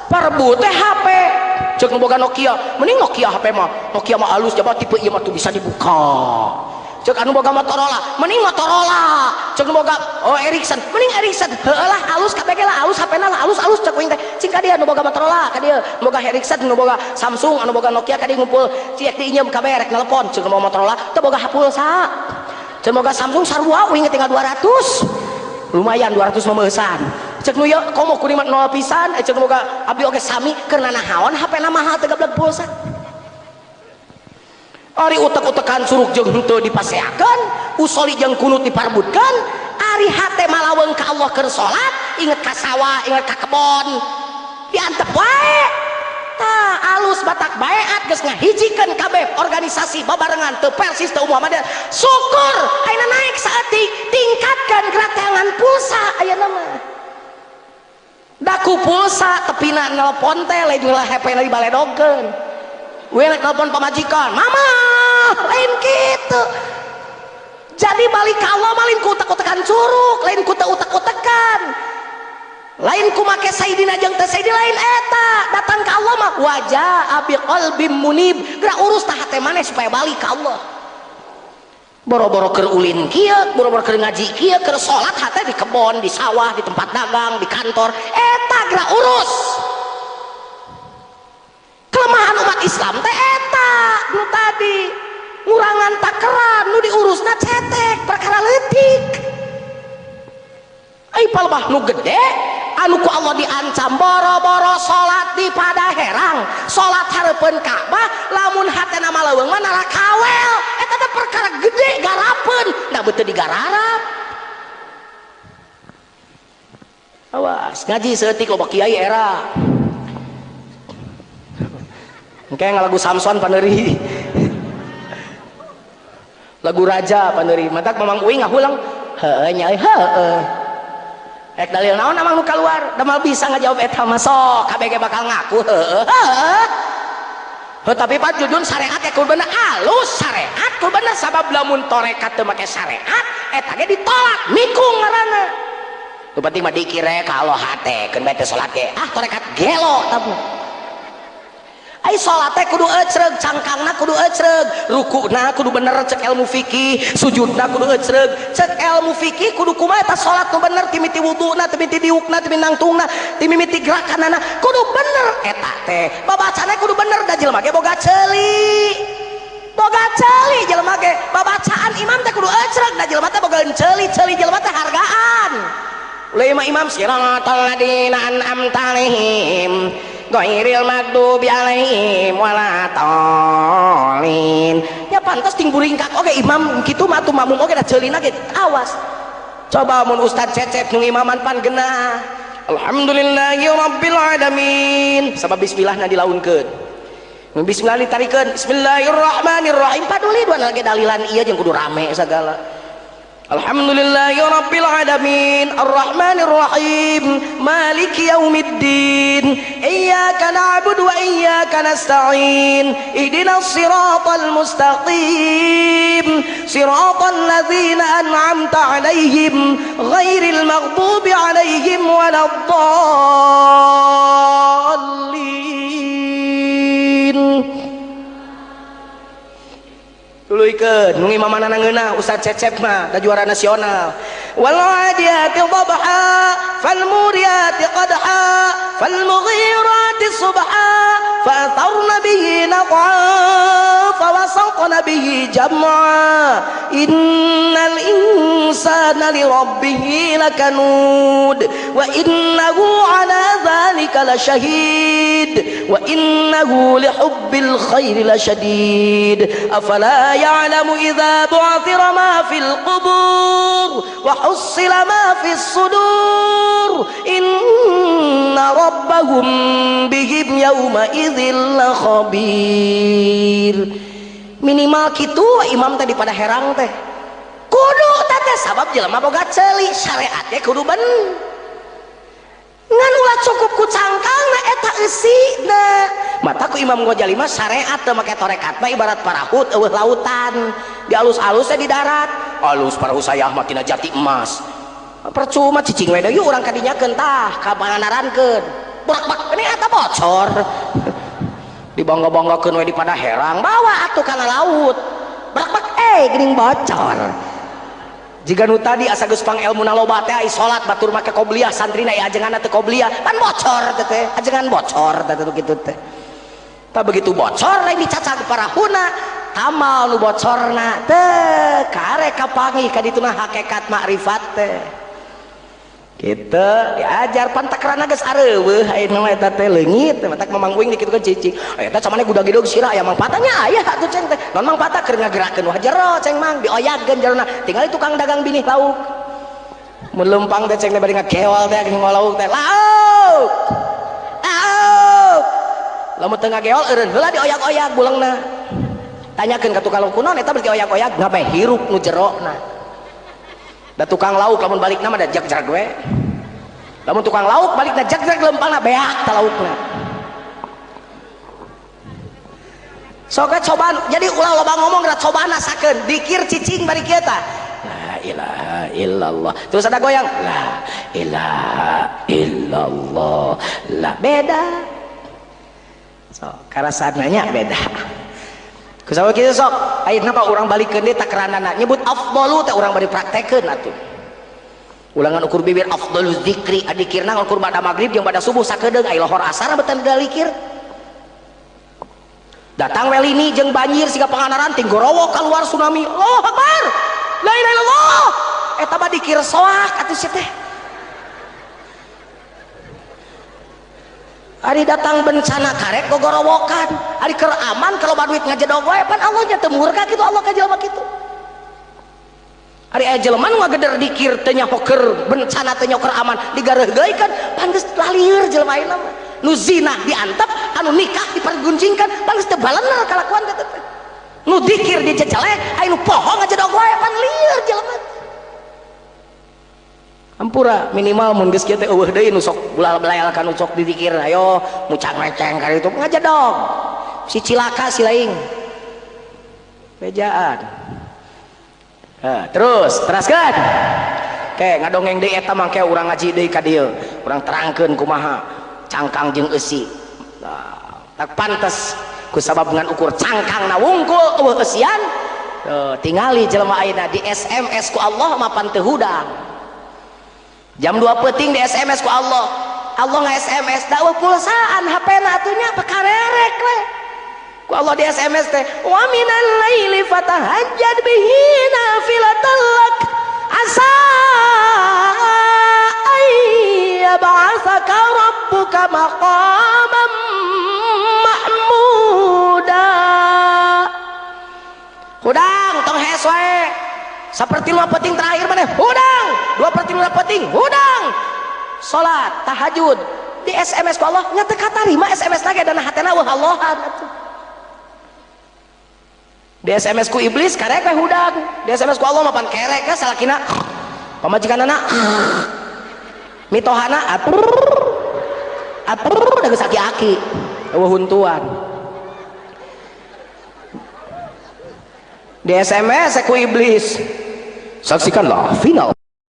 Parebut teh HP. Cek nu boga Nokia, mending Nokia HP mah. Nokia mah alus jaba tipe ieu mah tuh bisa dibuka. Cek anu boga Motorola, mending Motorola. Cek nu boga oh Ericsson, mending Ericsson. Heueuh lah alus kabeh ge lah alus HP-na lah alus-alus cek uing teh. Cing ka dieu nu boga Motorola, ka dieu nu boga Ericsson, nu boga Samsung, anu boga Nokia ka dieu ngumpul. Ciek diinjem kabeh rek nelpon. Cek nu boga Motorola teu boga pulsa. Cek boga Samsung sarua uing tinggal 200. Lumayan 200 memeusan. Cek nu ieu komo kuring mah 0 pisan, cek nu boga abdi oge sami keur nanahaon HP-na mahal teu gableg pulsa. Ari utek-utekan suruk jeung henteu dipaseakeun, usoli jeung kunut diparbutkeun, ari hate malaweung ka Allah keur salat, inget ka sawah, inget ka kebon. Diantep wae. Tah alus batak baeat geus ngahijikeun kabeh organisasi babarengan teu Persis teu Muhammadiyah. Syukur ayeuna naik saeutik, tingkatkan geratangan pulsa ayeuna mah. Daku pulsa tepina nelpon teh lain ulah HP-na dibaledogkeun. We rek nelpon pamajikan, mama lain kitu. Jadi balik ka Allah mah lain ku utek-utekan curug, lain ku teu utek-utekan. Lain ku make sayyidina jeung teu sayyidina lain eta. Datang ka Allah mah wajah abi qalbim munib. Geura urus tah hate maneh supaya balik ka Allah. Boro-boro keur ulin kieu, boro-boro keur ngaji kieu, keur salat hate di kebon, di sawah, di tempat dagang, di kantor. Eta geura urus. Kelemahan umat Islam teh eta nu tadi ngurangan takeran nu diurusna cetek perkara leutik. Ai palebah nu gede anu ku Allah diancam boro-boro salat di Padaherang, salat hareupeun Ka'bah lamun hatena maleuweung mah narakawel. Eta teh perkara gede garapeun da beuteun digararap. Awas ngaji saeutik loba kiai era. Engke ngalagu Samson paneuri. Lagu raja paneuri. Matak mamang uing ngahulang heueuh nya heueuh. Ek dalil naon amang nu kaluar, da mal bisa ngajawab eta mah sok kabeh ge bakal ngaku heueuh heueuh. Heuh tapi Pak Jujun syariat ge kudu bener alus syariat kudu bener sabab lamun tarekat teu make syariat eta ge ditolak mikung ngaranna. Nu penting mah dikire ka Allah hate keun bae teu salat ge. Ah tarekat gelo tamu. Ai salat teh kudu ecreg, cangkangna kudu ecreg, rukuna kudu bener cek ilmu fikih, sujudna kudu ecreg, cek ilmu fikih kudu kumaha eta salat nu bener timiti wuduna, timiti diukna, timiti nangtungna, timiti gerakanana kudu bener eta teh. Babacana kudu bener da jelema ge boga ceuli. Boga ceuli jelema ge, babacaan imam teh kudu ecreg da jelema teh boga ceuli, ceuli jelema teh hargaan. Ulah imam siratal ladina an'amta alaihim ghairil maghdubi alaihim waladdallin. Ya pantas ting buringkak oge imam kitu mah atuh makmum oge da ceulina ge awas. Coba mun ustad Cecep nu imaman pan genah. Alhamdulillahi rabbil alamin. Sabab bismillahna dilaunkeun. Mun bismillah ditarikeun bismillahirrahmanirrahim paduli dua lagi dalilan ieu jeung kudu rame sagala. Alhamdulillahi rabbil alamin arrahmanir rahim maliki yaumiddin iyyaka na'budu wa iyyaka nasta'in ihdinas siratal mustaqim siratal ladzina an'amta 'alaihim ghairil maghdubi 'alaihim waladdallin. Tuluikeun nu imamanana ngeunah Ustaz Cecep mah da juara nasional. Wal 'adiyati dhabha fal muriyati qadha fal mughirati subha fa atharna bihi naq'a fa wasaqna bihi jam'a innal insana li rabbih lakanud wa innahu 'ala dhalika lasyahid wa innahu li hubbil khairi lasyadid afala ya'lamu idza bu'thira ma fil qubur wa hussila ma fis sudur inna rabbahum bihim yawma idzil lakhabir. Minimal kitu imam teh pada herang teh kudu teh sabab jelema boga ceuli syariat ge kudu ben ngan ulah cukup ku cangkangna eta eusina. Mata ku Imam Ghazali mah syariat teu make tarekat mah ibarat parahu eueuh lautan dialus-alus teh di darat alus parahu saya mah tina jati emas percuma cicing we deui urang kadinyakeun tah ka pangandarankeun Burak-bak ini eta bocor. Dibangga-banggakeun we di pada herang, bawa atuh kana laut. Brak-bak geuning bocor. Jiga nu tadi asa geus pang elmuna loba teh ai salat batur make qobliyah santrina ai ajenganna teu qobliyah, pan bocor teh teh, ajengan bocor teh teh kitu teh. Tah begitu bocor lain dicacag parahuna, tamal nu bocorna teh karek kapanggih ka dituna hakikat makrifat teh. Gitu diajar pantakrana geus areuweuh ayeuna mah eta teh leungit matak mamang uing dikitu kan cicing. Eta camane gudag-gidog sirah aya mangpatanya aya atuh ceng teh. Non mangpata keur ngagerakeun wah jero ceng mang dioyagkeun jerona. Tinggal tukang dagang binih lauk. Mun leumpang teh ceng teh bari ngageol teh geuning lauk teh. Lauk. Lauk. Lamun teu ngageol eureun heula dioyag-oyag bulengna. Tanyakeun ka tukang lauk kunaon eta bari dioyag-oyag ngabe hirup nu jerona. Da tukang lauk lamun balikna mah da jag-jag we. Lamun tukang lauk balikna jag-jag lempangna beak ta laukna. Sok cobaan, jadi ulah loba ngomong da cobaan asakeun, dikir cicing bari kieu tah. La ilaha illallah. Terus ada goyang, la ilaha illallah. La beda. Sok karasana nya beda. Kusabab kitu sok, ayeuna mah urang balikeun deui takranana nyebut afdalu teh urang bari praktekeun atuh. Ulangan ukur bibir afdalu zikri adikirna ukur bada magrib jeung bada subuh sakedeung ai lohor asar beuteun dalikir. Datang welini jeung banjir siga panganaran ting gorowo keluar tsunami. Allahu akbar. La ilaha illallah. Eta mah dikir soak atuh sia teh. Ari datang bencana karek gogorowokan, ari keur aman kalau duit ngajedog wae pan Allah nya teu murka kitu Allah ka jelema kitu. Ari aya jelema nu ngageder dikir teu nyaho keur bencana teu nyaho keur aman digareuhgeuikeun pan geus lalieur jelema ayeuna mah. Nu zina diantep, anu nikah dipergunjingkan, pan geus teu balener kalakuan teh teh. Nu dikir diceceleh, aya nu poho ngajedog wae pan lieur jelema. Ampura minimal mun geus kieu teh eueuh deui nu sok bulal-belayal ka nu sok didikir ayo mucang-meceng ka ditu ngajedog si cilaka si laing bejaan. Terus teraskeun ke ngadongeng deui eta mangke urang ngaji deui ka dieu urang terangkeun kumaha cangkang jeung eusi. Tak pantes kusabab ngan ukur cangkangna wungkul eueuh eusian tingali jelema ayeuna di SMS ku Allah mapan teu hudang. Jam 2 peuting di SMS ku Allah. Allah nge-SMS da eueuh pulsaan HP-na atuh nya pakarerek we. Ku Allah di SMS teh wa minal laili fatahajjad bihi nafilatan lak asa ay yab'atsaka rabbuka maqaman mahmuda. Hudang tong hees wae. Seperti lima penting terakhir mana? Hudang. 2/3 penting. Hudang. Salat, tahajud. Di SMS ku Allah nya teu katarima SMS lagi dan hatena wah Allahan atuh. Di SMS ku iblis karek we hudang. Di SMS ku Allah mah pan kerek ka salakina. Pamajikanana mitohana atur. Atur da geus aki-aki. Eueuh huntuan. Di SMS ku iblis. Saksikanlah final.